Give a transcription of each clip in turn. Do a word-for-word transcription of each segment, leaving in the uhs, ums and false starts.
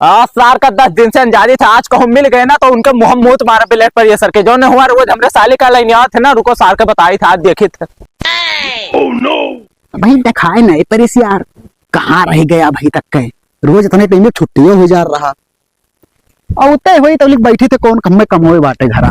आज सार का दस दिन से अनजानी था, आज कहूँ मिल गए ना तो उनके मुँह मूत मारा ब्लड प्रेशर के। जौन हुआ रोज हमरे साली का लइने आवत है ना, रुको सार के बताई था, आज देखी थे। भाई देखाए नहीं परिस यार, कहाँ रह गया अभी तक के? रोज इतने टाइम में छुट्टियों हो जा रहा। और उतने हुई तो लिख बैठी थे, कौन कम में कम हुए बाटे घरा।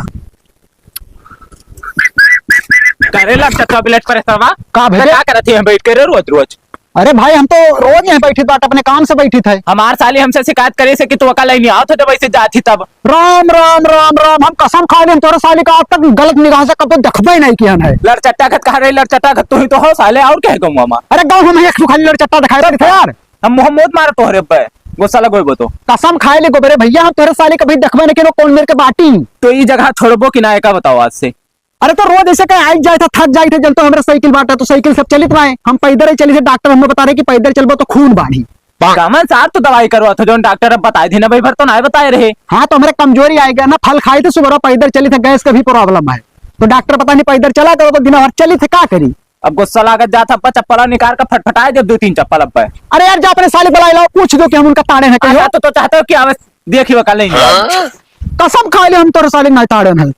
करे लग सकता ब्लड प्रेशर वा? का तो भेजे? का करत ही हम बैठ के रे रोज रोज? अरे भाई, हम तो रोज यहाँ बैठी बाट, अपने काम से बैठी थे। हमार साली हमसे शिकायत करे से कि तू अकेले नहीं आवत हो, जब ऐसे जात ही तब। राम, राम, राम, राम, हम कसम खा ले, हम तोरे साली का आज तक गलत निगाह से कब तो देखबे नहीं किया है। लड़चट्टा खत कहा रही, लड़चट्टा खत तू ही तो हो साले, और क्या है गाँव में? अरे गाँव में एक ठो खाली लड़चट्टा दिखाई रही थे यार। हम मुँह मूत मार तोहरे पे, गुस्सा लगोइबो तो। कसम खाए ले गोबरे भैया, हम तोहरे साली कभी देखबे नहीं किया, कौन मेरे के बाटी। तो ई जगह छोड़बो कि ना, एका बताओ आज से। अरे तो रोज ऐसे कहीं आई जाए था, थक जाए थे, जन तो हमरे साइकिल बाटा तो साइकिल सब चलित रहे, हम पैदल ही चली थे, डॉक्टर हमें बता रहे कि पैदल चलबो तो खून बाढ़ी। कामन साहब तो दवाई करवा था, जो डॉक्टर अब बताए थे ना भाई, भर तो ना बताए रहे। हाँ, तो हमरे कमजोरी आ गया ना, फल खाए थे सुबह, पैदल चली थे, गैस का भी प्रॉब्लम है, तो डॉक्टर पता नहीं पैदल चला करो तो दिन भर चली थे, का करी? अब गुस्सा लागत जात है, अब चप्पल निकाल के फटफटाए जब दो तीन चप्पल अब पे। अरे यार, जा अपने साली बुलाए लाओ, पूछ दो कि हम उनका ताड़े हैं कहियो। अच्छा, तो, तो चाहते हो कि आवे देखियो का नहीं? हाँ? कसम खा ले, हम तोरे साली नहीं ताड़े हैं।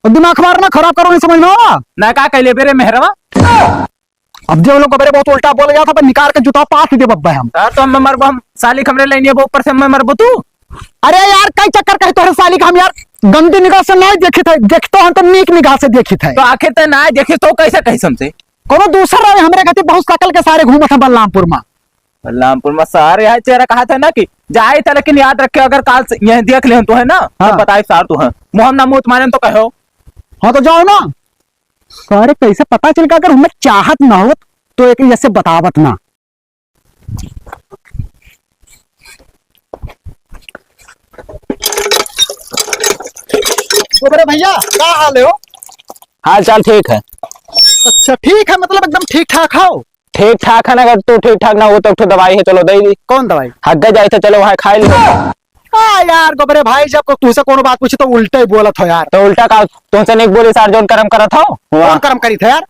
और दिमाग हमारा ना खराब करो, नहीं समझ में आवा? ना का कहले बेरे मेहरवा? अब जो लोग बेरे बहुत उल्टा बोले जाता, पर निकाल के जूता पास ही दे बब्बे हम। यार, तो हम मरबो, हम साली खमरे लेनी है, वो ऊपर से मैं मरबो तू। अरे यार, कई चक्कर कहे तोहरे साली का हम यार गंदी निगाह से नहीं देखित है, देखतो हम तो नीक निगाह से देखित है। तो आखिर ते ना देखित तो कैसे कही हमसे? कोनो दूसर रहे हमरे खातिर बहुत सकल के सारे घूमत हैं बलरामपुर में। बलरामपुर में सारे है चेहरा कहा था ना कि जाए था, लेकिन याद रखे अगर काल से यहीं देख ले तो है ना, हाँ। तो बताए सार तू है। मुँह हम ना मूत मारे तो कहो। हाँ तो जाओ ना। सारे कैसे पता चल गया अगर हमें चाहत ना होत तो एक जैसे बतावत ना। अरे भैया, का हाल है हो? हाल चाल ठीक है। अच्छा, ठीक है, मतलब एकदम ठीक ठाक हो? ठीक ठाक है ना, अगर तू ठीक ठाक ना हो तो एक ठो दवाई है, चलो दे दी। कौन दवाई? हग्गे जाए थे, चलो वहाँ खा ली। हाँ यार गोबरे भाई, जब को-, तुझसे कोनो बात पूछे तो उल्टा ही बोलत हो यार। तो उल्टा का तुमसे नहीं बोली सार, जोन कर्म करत हो? कौन कर्म करी थे यार?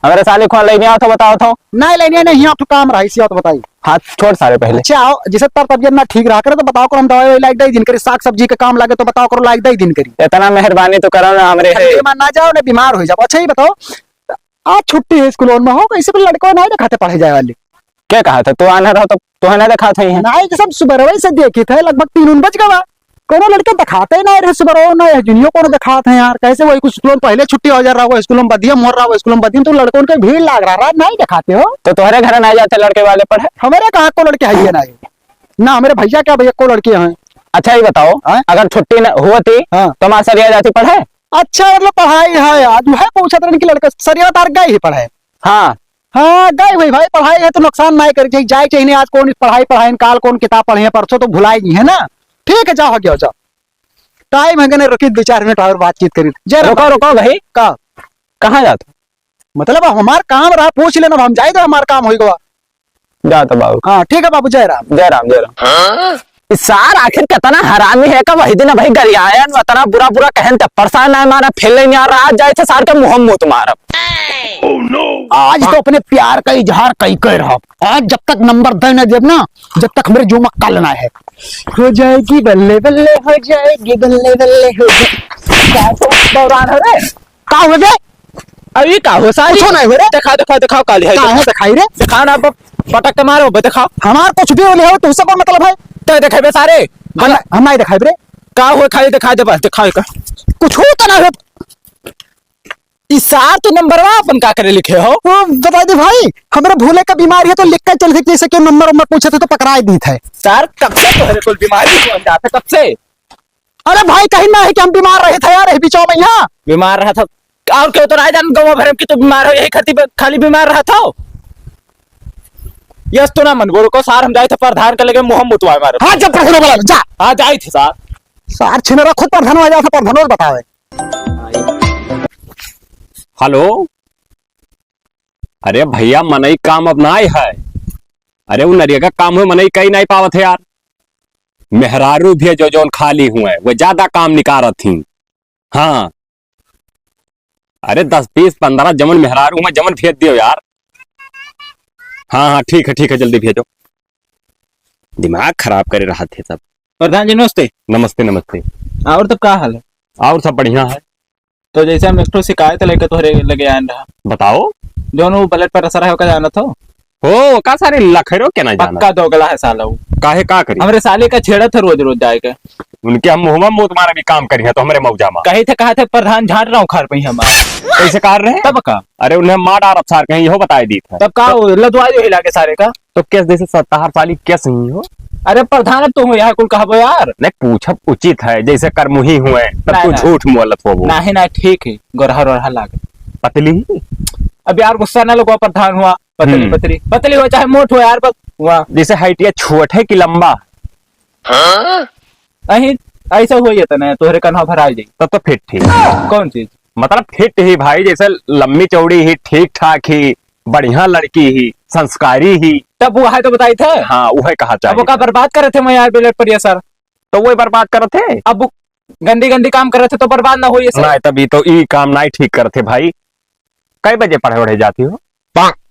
हमरे साली खोन लेने आओ तो बताओ तो। नहीं लेने नहीं, आप तो काम रहा, इसी बात बताई। हाँ, छोड़ सारे पहले। अच्छा, आओ, जैसे तर तबियत ना ठीक रहा करे तो बताओ करो, हम दवाई ववाई लाइक दे दिन करी, साग सब्जी के काम लागे तो बताओ करो, लाइक दे दिन करी। इतना मेहरबानी तो करो ना हमरे है। बीमार ना जाओ, ना बीमार हो जाओ। अच्छा, ये बताओ, आज छुट्टी है स्कूल में, हो कैसे को लड़को नहीं दिखाते पढ़े जाए वाले? क्या कहा था? तू आना रहो तो तोहे ना दिखात है यहाँ। नहीं, जैसे हम सुबह से देखी थे, लगभग तीन उन बज गवा। कोनो लड़के दिखाते ही नहीं रहे सुबह, ना है जुनियो कोनो दिखात है यार। कैसे वही कुछ स्कूल में पहले छुट्टी हो जा रहा हो, स्कूल में बदिया मोर रहा हो, स्कूल में बदिया, तो लड़कों के भीड़ लाग रहा है, नहीं दिखाते हो। तो तोहरे घर नहीं जाते लड़के वाले पढ़े? हमारे कहाँ को लड़के है ये नहीं, ना हमारे भैया क्या भैया को लड़के हैं। अच्छा, ये बताओ, हाँ? अगर छुट्टी न होती, हाँ। तो माँ सरिया जाती पढ़े? अच्छा, मतलब पढ़ाई है आज, वह पूछत रहन कि लड़का सरिया तार गए ही पढ़े। हाँ। हाँ, गए हुई भाई, पढ़ाई है तो नुकसान नहीं करी चाहिए, जाए चाहिए नहीं, आज कौन पढ़ाई पढ़ाई, काल कौन किताब पढ़े हैं, परसों तो भुलाई गई है ना। ठीक है, जाओ, हो गया, जाओ। टाइम है कि नहीं, रुकी दो चार मिनट और बातचीत करी। जय राम। रुको, रुको भाई। का? कहाँ जात हो? मतलब, अब हमार काम रहा, पूछ लेना, अब हम जाए तो हमार काम होई गवा। जा तो बाबू। हाँ, ठीक है बाबू, जय राम। जय राम, जय राम। हाँ? ई सार आखिर कितना हरामी है का? वही दिन भाई गरियायन, इतना बुरा बुरा कहन, तब परेशान ना मारा, फेल नहीं आ रहा, आज जाए थे सार के मुँह मूत मारब। आज तो अपने प्यार का इजहार कई कर रहा। आज जब तक नंबर दे ना देब ना, जब तक हमरे जो मक्का लेना है। हो जाएगी बल्ले बल्ले, हो जाएगी बल्ले बल्ले, हो जाएगी। दौरान हो रे। का हो बे? अरे का हो सारी? कुछो नहीं हो रे। दिखाओ, दिखाओ, दिखाओ, काली है, का दिखाओ। है दिखाई रे? दिखाओ ना, अब पटक के मारो, बे, दिखाओ। हमार कुछ भी हो ले हो, तुमसे कौन मतलब है? तो दिखाई बे सारे। हम, हम नहीं दिखाई रे। का हो, खाली दिखाई दे बस, दिखाओ का। कुछ हो तो ना हो। ई सार तो नंबर वा अपन का करे लिखे हो? वो बता दे भाई, हमरे भोले का बीमारी है तो लिख कर चल सकते, जैसे कि नंबर उम्बर पूछे थे तो पकड़ाए दी थे। सार कब से तोहरे कुल बीमारी हो जाते, कब से? अरे भाई, कहीं ना है कि हम बीमार रहे थे यार, यही बीचवा में यहाँ। बीमार रहा था। और क्यों तो राय जान गवा भरम की तो बीमार हो, यही खातिर बे-, खाली बीमार रहा था। यस तो ना मन बोलो को सार, हम जाए थे प्रधान के लगे मुँह मुतवाए मारो। हाँ, जब प्रधान बोला, जा। हाँ, जाए थे सार। सार छिनरा खुद प्रधान हो जाता, प्रधान और बतावे। हेलो। अरे भैया, मनई काम अब नाई है। अरे वो नरेगा काम हुए, मनई कई नाई पावत है यार। मेहरारू भेजो जौन खाली हुए, वो ज्यादा काम निकारत ही। हाँ। अरे दस, बीस, पन्द्रह जमन मेहरारू हुए, जमन भेज दियो यार। हाँ, हाँ, ठीक है, ठीक है, जल्दी भेजो। दिमाग खराब करे रहत है सब। प्रधान जी, नमस्ते। नमस्ते, नमस्ते। और तब का हाल है? और सब बढ़िया है। तो जैसे हम एक ठो शिकायत लेके तोहरे लगे आन रहा। बताओ। जौन वो ब्लड प्रेशर है, ओका जानत हो? हो, का सारे लखेरो के ना जानत? पक्का दोगला है साला वो। काहे, का करी? हमरे साले का छेड़त है रोज रोज जाए के। उनके हम मुहवा मूत मारे भी काम करी है तो हमरे मौजा मा। कही थे, कहा थे प्रधान झाड़ रहा हूँ खार पे ही हमार। कैसे कार रहे? तब का? अरे उन्हें मार डारत सार कहीं, इहो बताए दी था। तब का तो वो लदवा जो हिला के सारे का? तो केस जैसे सत्ताहर साली केस नहीं हो। अरे प्रधान, अब तो हो यहाँ कुल कहबो यार। नहीं, पूछब उचित है, जैसे करमुही हुए, तब नहीं, तू नहीं। झूठ मोलत होबो। नहीं, नहीं, ठीक है, गोरहा रोरहा लागे। पतली ही? अब यार गुस्सा ना लगवा, प्रधान हुआ, पतली, हम्म। पतली, पतली हो चाहे मोट हो यार, बस हुआ। जैसे height या छोट है कि लंबा? अही, ऐसा हो जाता ना, तोहरे कन्हा भरा जाई। तब तो फिट ही। कौन चीज? मतलब फिट ही भाई, जैसे लम्बी चौड़ी ही, ठीक ठाक ही, बढ़िया लड़की ही, संस्कारी ही। तब वो है तो बताई थे। हाँ, वो है कहा अब चाहिए। ओका बर्बाद करे थे मैं यार, ब्लड प्रेशर। तो वो बर्बाद करत है। अब वो गंदी गंदी काम करे थे तो बर्बाद ना होई ऐसे। नहीं, तभी तो ई काम नहीं ठीक करत है भाई। कै बजे पढ़े वढ़े जाती हो?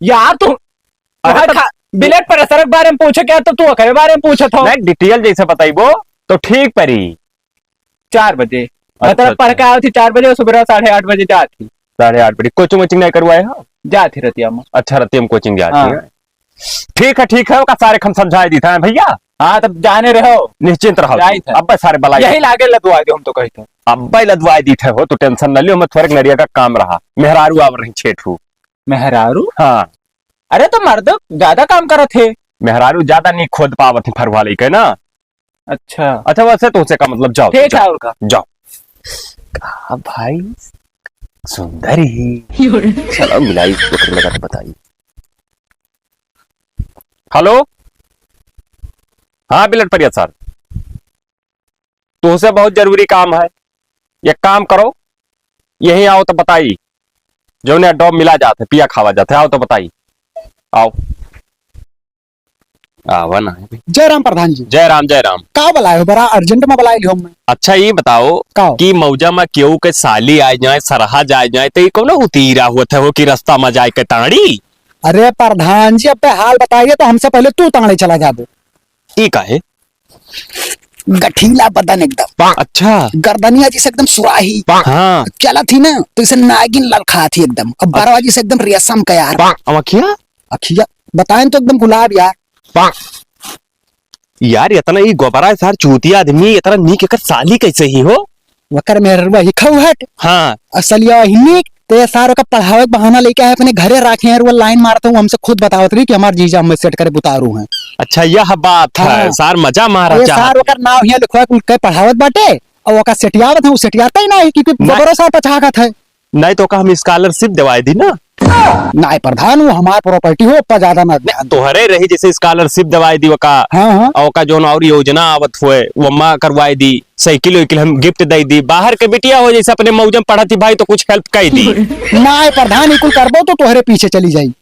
यार तू अरे वहाँ तब खा-, ब्लड प्रेशर के बारे में पूछे क्या, तो तू ओकरे बारे में पूछत हो। नहीं, detail जैसे बताइबो तो ठीक परी। चार बजे। अच्छा, मतलब पढ़ अच्छा। के आवत ही चार बजे और सुबह साढ़े आठ बजे जात ही। साढ़े आठ बजे। Coaching वोचिंग नहीं करवाए हो? जात ही रतिया में। अच्छा, रतिया में coaching जात ही हाँ। है। ठीक है, ठीक है, ओका सारे हम समझाए दी था भैया। हाँ, तब जाने रहो। निश्चिंत रहो। जाई था। अब्बे सारे बलाई। यही लागे लदवाए दो, हम तो कही था। अब्बे लदवाए दी थे हो, तू tension न लियो, हमें थोड़े नरिया का काम रहा। मेहरारू आवर रही छेठू। मेहरारू? हाँ। अरे तो मर्द ज्यादा काम करत है। मेहरारू ज्यादा नहीं खोद पावत है फरुआ लेके ना। अच्छा। अच्छा, वैसे तो उसे का मतलब, जाओ, ठीक है, जाओ, और का? जाओ। का भाई, सुंदर ही। चलो, मिलाई, ओकरे लगा तो बताई। Hello, हाँ, ब्लड प्रेशर, तुमसे बहुत जरूरी काम है। एक काम करो, यहीं आओ तो बताई, जौने अड्डा मिला जात है, पिया खावा जात है, आओ तो बताई, आओ। आवा ना है। जय राम प्रधान जी। जय राम, जय राम। का बुलाए हो? बड़ा urgent में बुलाए लियो मैं। अच्छा, ये बताओ का? कि मौजा में केहू के साली आए जाए, सरहा जाए जाए, तो ये कौनो उतीरा होत है हो कि रास्ता में जाए के ताड़ी? अरे प्रधान जी, अब हाल बताइए तो हमसे पहले तू ताड़े चला जाबो। ई काहे? गठीला बदन एकदम। अच्छा। गर्दनिया जैसे एकदम सुराही। हाँ। चलत ही ना, तो इसे नागिन ललखात ही एकदम। अब बरवा जैसे एकदम रेशम का यार। अब अखिया? अखिया बताएं तो एकदम गुलाब यार। यार, इतना ही गोबरा है सार, चूतिया आदमी, इतना नीक एकर साली कैसे ही हो? वकर मेहररुआ ही खौहट। हाँ। असलिया ही नीक, ते सार ओका पढ़ावे के बहाना लेके आए, अपने घरे राखे हैं, वो line मारत हूँ, हमसे खुद बतावत रही कि हमार जीजा हमें set करे बुतारू हैं। अच्छा, यह बात है, हाँ। सार मजा मारा ये चाहत सार है। ओकर नाव हियाँ लिखवा कुल के पढ़ावत बाटे, और ओका सेटियावत है, वो सेटियाता ही ना है, क्योंकि ना। गोबरो सार पछागत है। नहीं तो का हम scholarship देवाए दी ना? नाय प्रधान, वो हमार property हो, ओप्पा ज्यादा ना नहीं, ध्यान दे। तोहरे रही जैसे scholarship देवाए दी ओका, हाँ, हाँ। और ओका जौन और योजना आवत हुए, वो अम्मा करवाए दी, साइकिल वाइकिल हम gift दे दी, बाहर के बिटिया हो जैसे अपने मौजम पढ़त ही भाई तो कुछ help कर दी। नाय प्रधान, ई कुल करबो तो तोहरे पीछे चली जाई।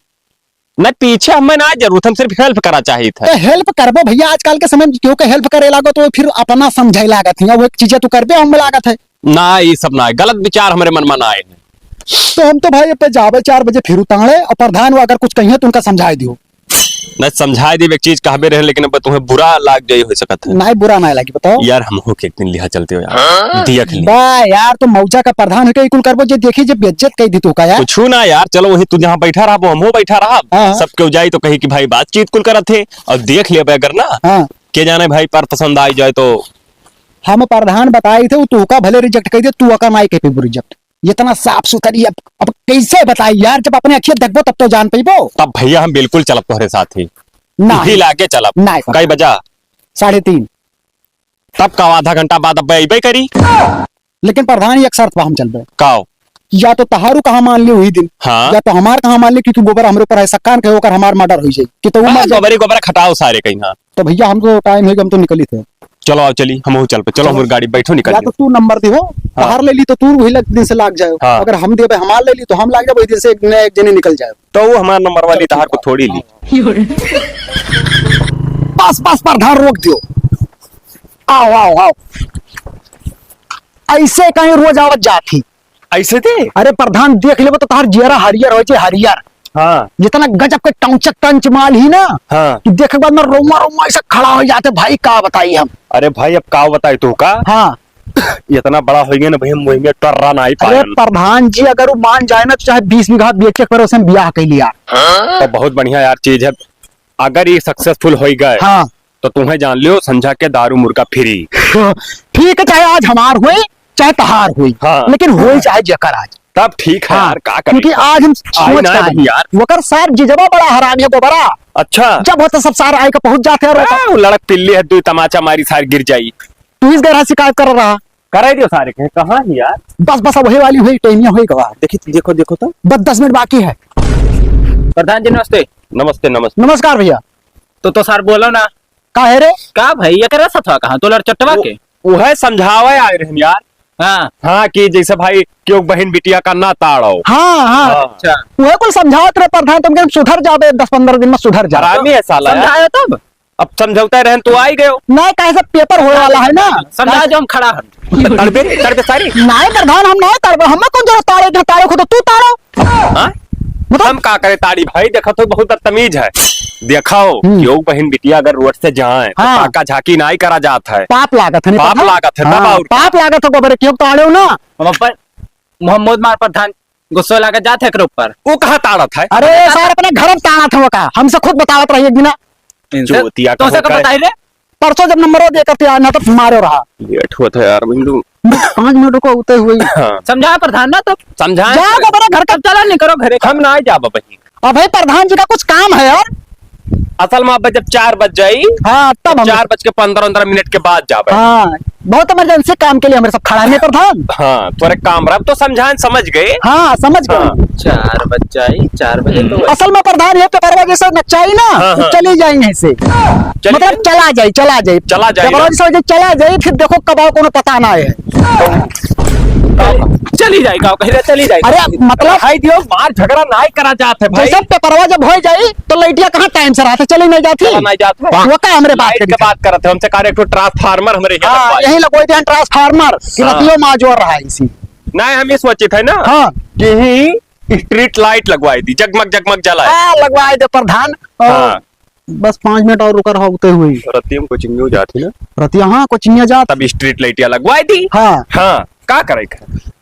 नहीं, पीछे हमें ना जरूरत, हम सिर्फ help करा चाहित है। तो help करबो भैया, आजकल के समय में केहू के help करे लागो तो फिर अपना समझे लागत है, वो एक चीजें तू करबे हम लागत है। ना, ये सब ना है, गलत विचार हमरे मन में ना आए हैं। तो हम तो भाई अब जाबे चार बजे फिर उतारे, और प्रधान वो अगर कुछ कहिए तो उनका समझाए दियो। नहीं, समझाए दियो, एक चीज कहबे रहे, लेकिन अब तुम्हें बुरा लाग जाई हो सकत है। नहीं, बुरा नहीं लागी, बताओ। यार, हम हो के एक दिन लिहा चलते हो यार, हाँ? दिया खिली। बा यार, तो मौजा का प्रधान होके ई कुल करबो, जे देखी जे बेइज्जत कर दी तो का यार। कुछ ना यार, चलो वही तू जहाँ बैठा रहा, वो हम हो बैठा रहा। हाँ। सब केहू जाई तो कही कि भाई बातचीत कुल करत है, और देख लेबे अगर ना, हाँ। के जाने भाई पर पसंद आई जाए तो। हम प्रधान बताई थे, वो तोहका भले reject कर दे, तू ओका नाई कह पेबू reject। इतना साफ सुथरी, अब, अब कैसे बताई यार, जब अपने अखिया देखबो तब तो जान पेबो। तब भैया हम बिल्कुल चलब तोहरे साथ ही। ना। यही लागे चलब। ना। कई बजा? साढ़े तीन। तब का आधा घंटा बाद अब अइबे करी। लेकिन प्रधान, एक शर्त पर हम चलबे। काओ? या तो तहारू कहा मान ली वही दिन, हाँ। या तो हमार कहा मान ली, क्योंकि गोबर हमरे ऊपर है, सक्कान कहे ओकर हमार murder हो जाए, कि तो वो हाँ, मर जाए। गोबरी गोबर खटाओ सारे कहीं, हाँ। तो भैया, हम तो time है कि हम तो निकली थे। चलो, आओ, चली, हम हो चल पे, चलो, चलो। हमारी गाड़ी बैठो, निकल या जाओ। तो तू नंबर दे हो, हाँ। बाहर ले ली तो तू वही लग, दिन से लाग जाए, हाँ। अगर हम देबे, हमार ले ली तो हम लाग जाए, वही दिन से एक, एक जने निकल जाए। तो वो हमार नंबर वाली चलो, तहार ठीक को है। थोड़ी ली। बस, बस, प्रधान, रोक दियो। आओ, आओ, आओ। ऐसे कहीं रोज आवत जात ही। ऐसे थे? अरे प्रधान, देख लेबो तो तहार जियरा हरियर हो जाए, हरियर। हाँ। जितना गजब के टंचक टंच माल ही ना, हाँ। कि देखे के बाद में रोमा रोमा ऐसा खड़ा हो जाते भाई, का बताई हम। अरे भाई, अब का बताई तू का? हाँ। इतना बड़ा हो गया ना भैया, मुँह में टर्रा ना ही अरे पायन। प्रधान जी, अगर वो मान जाए ना तो चाहे बीस बीघा बेचे पर उसमें ब्याह कर लिया। तो बहुत बढ़िया यार चीज है, अगर ये successful हो गए हाँ। तो तुम्हें जान लियो संझा के दारू मुर्गा free। ठीक है, चाहे आज हमार होए चाहे तहार होई, हाँ। लेकिन होई चाहे जेकर आज। तब ठीक है हाँ, यार, का करी? क्योंकि आज हम आई सोच ना के आए, नहीं यार। वकर सार जिजवा बड़ा हरामी है गोबरा। अच्छा। जब होता सब सार आए के पहुंच जाते हैं और हाँ, वो लड़क पिल्ली है, दो तमाचा मारी सार गिर जाई। तू इस घर शिकायत कर रहा। करे दियो सारे के, कहाँ है यार? बस, बस, अब वही वाली हुई, टाइमिया हुई गवा। देखी, देखो, देखो तो। बस दस मिनट बाकी है। प्रधान जी नमस्ते। नमस्ते, नमस्ते। नमस्कार भैया। तो, तो सार बोलो ना। का है रे? का भाई, ये करे सथवा कहाँ? तो लड़चट्टवा वो, के? वो है समझावे आए रहन यार। हाँ। हाँ, कि जैसे भाई, क्यों बहन बिटिया का ना ताड़ो। हाँ, हाँ। हाँ। अच्छा। वो कुल समझावत रहे प्रधान, तुम के सुधर जाबे, दस पन्द्रह दिन में सुधर जाबे। हरामी है साला यार। समझायो तब? अब समझौता रहन तो आई गयो। नहीं, काहे से पेपर होए वाला है ना। समझा जो हम खड़ा हन। तड़बे, तड़बे सारी। नहीं प्रधान, हम नहीं तड़बे, हमें कौन जरूरत ताड़े के, ताड़े खुद तू ताड़ो। हाँ? मतलब हम का करे ताड़ी भाई, देखो तो बहुत बदतमीज है। देखाओ, हम्म। केहू बहिन बिटिया अगर रोड से जाए, तो हाँ। ताका झाकी नाई करा जात है। पाप लागत है, नहीं पाप पता? लागत है, तब हाँ, और पाप लागत है, गोबर केहू ताड़े हो ना। हम अपन मोहम्मद मार प्रधान गुस्सा लागत जात है एकरे ऊपर। वो कहाँ ताड़त है? अरे सार अपने घर में ताड़त है वो का, हमसे खुद बतावत रही एक दिना। इनसे? चूतिया तो उसे कब बताई रे? परसों जब नंबर दे करते आए ना तो मारो रहा। लेट होत है यार, मिंदू। पाँच मिनट को होते हुए ही। हाँ। समझा प्रधान ना तो। समझा। जा गोबरा घर का। चला नहीं करो घरे। हम ना जाब बहिन। अबे प्रधान जी का कुछ काम है यार। असल में अब जब चार बज जाई, हाँ, तब हम चार बज के पन्द्रह, पन्द्रह मिनट के बाद जाबे। हाँ, बहुत emergency काम के लिए हमरे सब खड़ा है प्रधान। हाँ, तोरे काम रहा, अब तो समझाएं, समझ गए। हाँ, समझ गए। हाँ। चार बज जाई, चार बजे तो असल में प्रधान ये पेपरवा जैसे नचाई ना, हाँ, तो हाँ। चली जाई यहीं से। चली मतलब जाई। चला जाई, चला जाई। चला जाई पेपरवा ना। जैसे चला जाई, फिर देखो कब आओ, कोनो पता ना है। चली जाई, गाँव कहीं चली जाई। अरे मतलब हाय दियो, मार झगड़ा नाई करा जात है भाई। जैसे पेपरवा जब हो जाई, तो लइटिया कहाँ टाइम से रहते, चली नहीं जाती। चला नहीं जात है। वो का हमरे बात लाइट के बात करत है, हमसे कहा एक ठो ट्रांसफार्मर हमरे यहाँ हाँ, लगवाई। यही लगवाई दिया ट्रांसफार्मर, कि हाँ। रतियो में जोर रहा है इसी। नहीं, हम ये सोचित है ना हाँ। कि ही स्ट्रीट लाइट लगवाई दी, जगमग जगमग जलाए। हाँ, लगवाई दे प्रधान। और हाँ। बस पाँच मिनट और रुका रहा होते हुए। रतिया में कोचिंग में जात ही ना। रतिया, हाँ, कोचिंग में जात। तब स्ट्रीट लाइट या लगवाई दी। हाँ। हाँ। का करे के?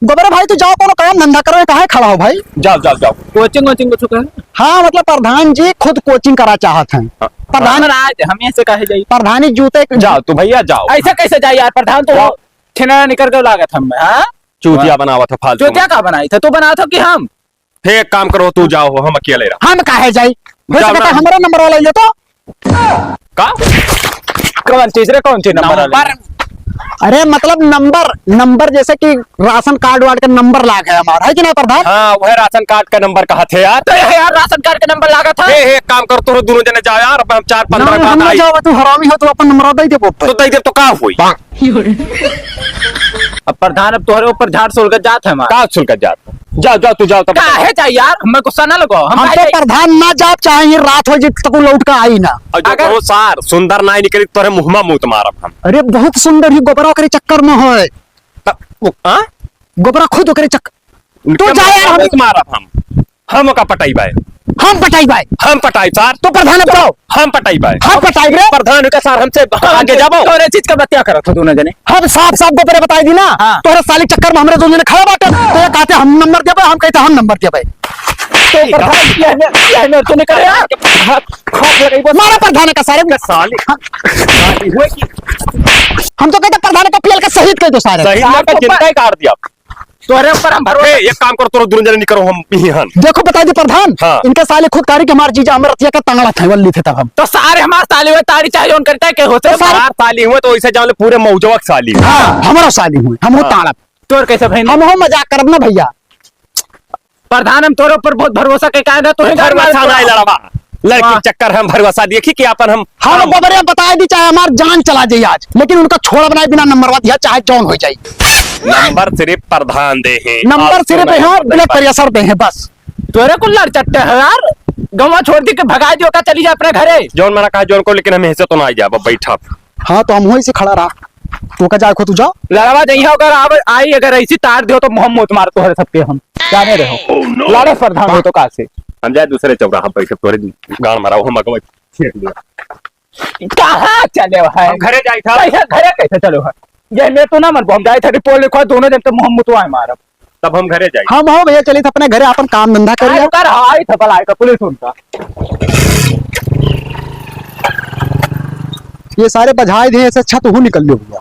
गोबरे भाई, तू जाओ, कोनो काम धंधा करो, काहे खड़ा हो भाई? जाओ, जाओ, जाओ। कोचिंग वोचिंग कुछ करे? हाँ, मतलब प्रधान जी खुद कोचिंग करा चाहत हैं। हाँ। प्रधान पर आज हम ऐसे काहे जाई? प्रधानी जूते जाओ, तू भैया जाओ। ऐसे कैसे जाई यार, प्रधान तो जाओ। छिना निकल के लागत हम, हाँ? चूतिया बनावत है फालतू चूतिया में। का बनाई था? तू बनावत हो कि हम? हे, एक काम करो, तू जाओ, हम अकेले रहो। हम काहे जाई? हो जाओ सकता ना। हमारा नंबर वाला ले तो। का? कौन चीज रे, कौन चीज नंबर वाला? नंबर? अरे मतलब नंबर, नंबर जैसे कि राशन कार्ड वार्ड का नंबर लाग है हमारा, है कि नहीं प्रधान? हाँ, वह राशन कार्ड का नंबर कहा थे यार। तो ये यार राशन कार्ड का नंबर लागा था। हे, हे, एक काम करो, तुम दोनों जने जाओ यार, अब हम चार पन्द्रह नहीं, बाद हम ना आई। जाओ, तू हरामी हो, तू अपन नंबर दे दे ऊपर। तो दे दे तो का हुई? अब प्रधान, अब तोहरे ऊपर झाड़ सुलगत जात है हमार। का सुलगत जात? जाओ, जाओ, तू जाओ, तब काहे जाई यार? हमें गुस्सा ना लगो। हम हम तो काहे जाई? प्रधान ना जाब चाहे, रात हो जी तक लौट के आई ना। और जो अगर कहो सार, सुंदर नाई निकली, तोरे मुँह में मूत मारब हम। अरे बहुत सुंदर ही गोबरा करे चक्कर में है। तब वो, हाँ? गोबरा खुद ओकरे चक्कर। तू जा यार, हम मूत मारब हम। हम ओका पटाई बाय। हम पटाई बाय। हम पटाई सार। तो प्रधान अब जाओ। हम पटाई बाय। हम पटाई रे। प्रधान का सार हमसे आगे जाबो। तोरे चीज का बतिया करत हो दोनों जने। हम साफ साफ गोबरे बताई दी ना। हाँ। तोहरे साली चक्कर में हमरे दोनों जने खड़ा बाटे। तो ये कहते हम नंबर देबे, हम कहते हम नंबर देबे। तो प्रधान, ये हमें, ये हमें तूने कहा यार। हाथ, हाथ लगाई बस। मारा प्रधान का सारे। का साले। हाँ। साली हुए कि हम तो कहते प्रधान का पियल का शहीद कर दो सारे। शहीद सार का तो जिंदा ही काट दिया। तोरे ऊपर हम भरोसा ए, एक काम करो, तोरो दोनों जने निकरो, हम यहीं हन। देखो, बताई दे प्रधान, हाँ। इनके साले खुद कारी के हमार जीजा हमर रतिया के तांगड़ा थे, वल्ली थे तब हम। तो सारे हमार साले हुए ताड़ी चाहे जौन करता है, के होते तो सारे हमार साली हुए तो वैसे जान ले पूरे मौजवा के साली। हाँ, हमारा साली हुए, हम हो हाँ। तांगड़ा। तोर कैसे भाई? हम हो मजाक करब ना भैया। प्रधान, हम तोरे ऊपर बहुत भरोसा के काहे ना, तोहे भरोसा जान नहीं लड़वा। लड़की वाह। चक्कर हम भरोसा देखी कि अपन हम हम हम गोबरिया बताए दी, चाहे हमार जान चला जाई आज, लेकिन उनका छोड़ब ना बिना नंबरवा दिया, चाहे जौन हो जाई। नंबर सिर्फ प्रधान दे हैं। नंबर और सिर्फ कोई यहाँ नंबर ब्लड नहीं। प्रेशर दे हैं बस। तोरे कुल लड़ चट्टे है यार, गंवा छोड़ दी के भगा दियो का, चली जा अपने घरे। जौन मना कहा जौन को, लेकिन हम ऐसे तो ना आ जाब, बैठा। हाँ, तो हम वहीं से खड़ा रहा, तो का जाए खो तू जा। लड़वा जइहा अगर आव-, आई अगर ऐसी तार दियो तो हम मूत मार तोहरे सबके हम। जाने रहो। Oh, no! लड़े प्रधान हो तो का से? हम जाए दूसरे चौराहा पर, तोरे गांड मारा, हम अगवा छेक लिया। कहाँ चले हो है? हम घरे जाई था। कैसे घरे कैसे चले हो है? ये मैं तो ना मन, हम जाए थे रिपोर्ट लिखवा, दोनों जन तो मुँह मुतवाए मारब। तब हम घरे जाई। हम हो भैया, चली थे अपने घरे, अपन काम धंधा कर लिया। कर हाई था भला का पुलिस उनका। ये सारे बजाए दिए, ऐसे अच्छा तो हूँ निकल लियो भैया।